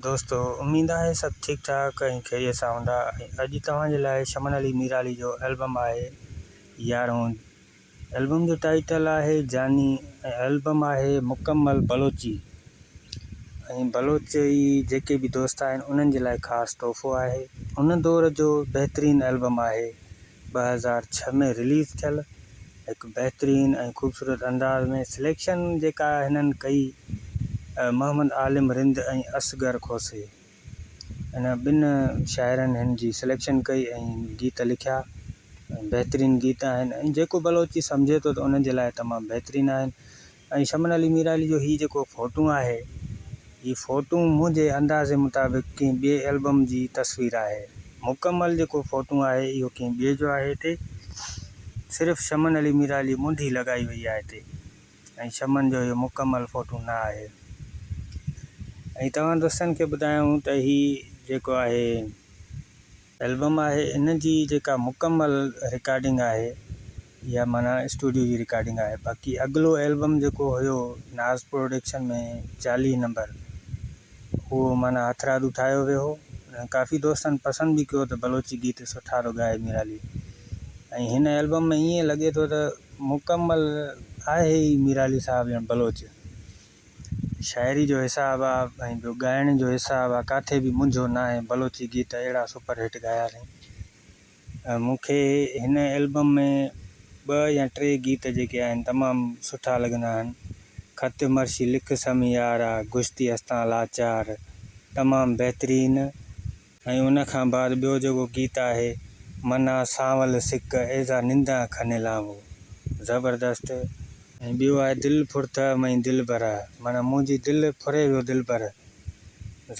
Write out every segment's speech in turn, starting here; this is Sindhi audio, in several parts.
دوستو اميد آهي سڀ ٺيڪ ٺاڪ ۽ خيريت سان هوندا ۽ اڄ توهان جي لاء شمن علي ميرالي جو البم آهي يارهون البم جو ٽائيٽل آهي جاني ۽ البم آهي مڪمل بلوچي ۽ بلوچ ئي جيڪي به دوست آهن انهن جي لاء خاص تحفو آهي ان دور جو بهترين البم آهي 2006 ۾ رليز ٿيل هڪ بهترين ۽ خوبصورت انداز ۾ سليڪشن جيڪا هنن ڪئي محمد عالم رند ۽ اصغر کوسي ان ٻن شاعرن هن جي سليڪشن ڪئي ۽ گيت لکيا ۽ بهترين گيت آهن ۽ جيڪو بلوچي سمجهي ٿو ته ان جي لاء تمام بهترين آهن ۽ شمن علي ميرالي جو هي جيڪو فوٽو آهي هي فوٽو منهنجي اندازي مطابق ڪنهن ٻئي البم جي تصوير آهي. مڪمل جيڪو فوٽو آهي اهو ڪنهن ٻئي جو آهي هتي صرف شمن علي ميرالي منڍي لڳائي وئي آهي هتي ۽ شمن جو اهو مڪمل فوٽو نه آهي ۽ توهان دوستن کي ٻڌايون ته هي جيڪو آهي. البم آهي ان جي جيڪا مڪمل رڪارڊنگ آهي اها معنيٰ اسٽوڊيو جي رڪارڊنگ آهي باقي اڳلو البم جيڪو هيو ناز پروڊڪشن ۾ 40 نمبر اهو معنيٰ هٿرادو ٺاهيو ويو هو ۽ ڪافي دوستن پسند به ڪيو ته بلوچي گيت سٺا ٿو ڳائي ميرالي ۽ هن البم ۾ ائين لڳي ٿو ته مڪمل آهي ئي ميرالي صاحب ڄڻ بلوچ. شاعري جو حساب آ ۽ ٻيو ڳائڻ جو حساب آ ڪاٿي به منجهو ناهي بلوچي گيت اهڙا سپر هٽ ڳايا اٿئين مون کي هن البم ۾ ٻه يا ٽي گيت جيڪي آهن تمام سٺا لڳندا آهن خط مرشي لک سمي يار آ گشتي استان لاچار تمام بهترين. ۽ ان کان بعد ٻيو جيڪو گيت آهي منا سانول سڪ ايزا نندا کني لانوو زبردست. ۽ ٻيو آهي دل ڦرته مئي دل بره معنيٰ منهنجي دل ڦري ويو دلبر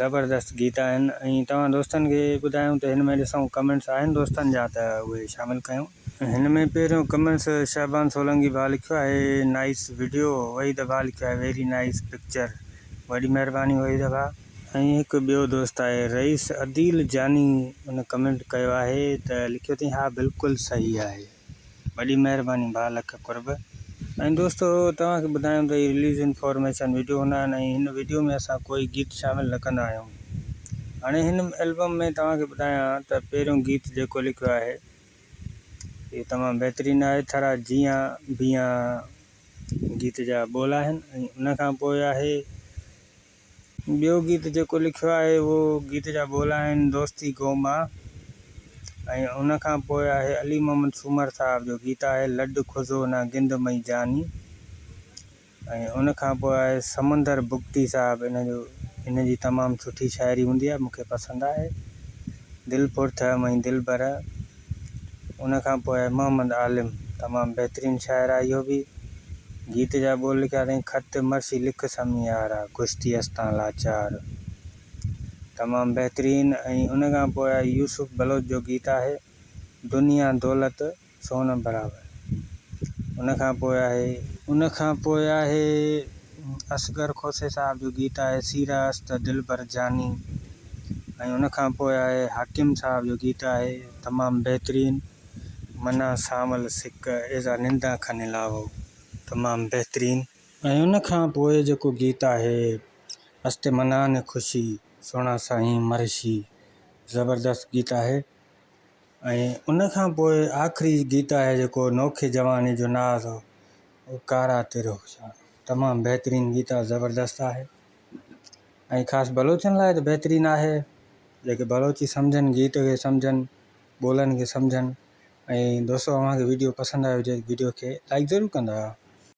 زبردست گيت آهن ۽ توهان دوستن کي ٻڌايون ته هن ۾ ڏسون ڪمينٽس آهن دوستن جا ته اهي شامل ڪيون. هن ۾ پهريون ڪمينٽس شعبان سولنگي ڀاء لکيو آهي نائيس وڊيو وحيد ڀاء لکيو آهي ويري نائيس پڪچر وڏي مهرباني وحيد ڀاء. ۽ هڪ ٻيو دوست آهي رئيس عديل جاني ان ڪمينٽ ڪيو آهي ته لکيو اٿئين ها بلڪل صحيح آهي. وڏي مهرباني ڀاء لک قرب. ۽ دوستو توهان کي ٻڌايون ته هي رليز انفارميشن وڊيو هوندا آهن ۽ هن وڊيو ۾ اسان ڪوئي گيت شامل نه ڪندا آهيون. هاڻي هن البم ۾ توهان کي ٻڌايان ته پهريون گيت جيڪو لکيو آهي اهو تمام بهترين آهي ٿرا جيان بيان گيت جا ٻول آهن ۽ ان کان پوء آهي ٻيو گيت جيڪو لکيو آهي اهو گيت جا ٻول آهن دوستي گوما ۽ ان کان پوء آهي علي محمد سومر صاحب جو گيت آهي لڏ خزو نه گند مئي جاني ۽ ان کان پوء آهي سمندر بگٽي صاحب ان جو ان جي تمام سٺي شاعري هوندي آهي مون کي پسند آهي دل ڦرٿ مئي دلبر ان کان پوء محمد عالم تمام بهترين شاعر آهي اهو به گيت جا ٻول لکيا اٿائين خط مرثي لک سمي يارا گشتي استان لاچار تمام بهترين ۽ ان کان پوء آهي يوسف بلوچ جو گيت آهي دنيا دولت سون برابر ان کان پوء آهي. ان کان پوء آهي اصغر کوسي صاحب جو گيت آهي سيره است دلبر جاني ۽ ان کان پوء آهي حاڪم صاحب جو گيت آهي تمام بهترين منا سانول سڪ ايزا نندا کني لاوو تمام بهترين. ۽ ان کان پوء جيڪو گيت آهي است منان خوشي سهڻا سائين مرشي زبردست گيت آهي. ۽ ان کان پوء آخري گيت آهي جيڪو نوکي جواني جو ناز او ڪارا تيرو خوشحال تمام بهترين گيت آهي زبردست آهي ۽ خاص بلوچن لاء ته بهترين آهي جيڪي بلوچي سمجهن گيت کي سمجهن ٻولن کي سمجهن ۽ دوستو اوهان کي ويڊيو پسند آيو هجي ويڊيو کي لائڪ ضرور ڪندا.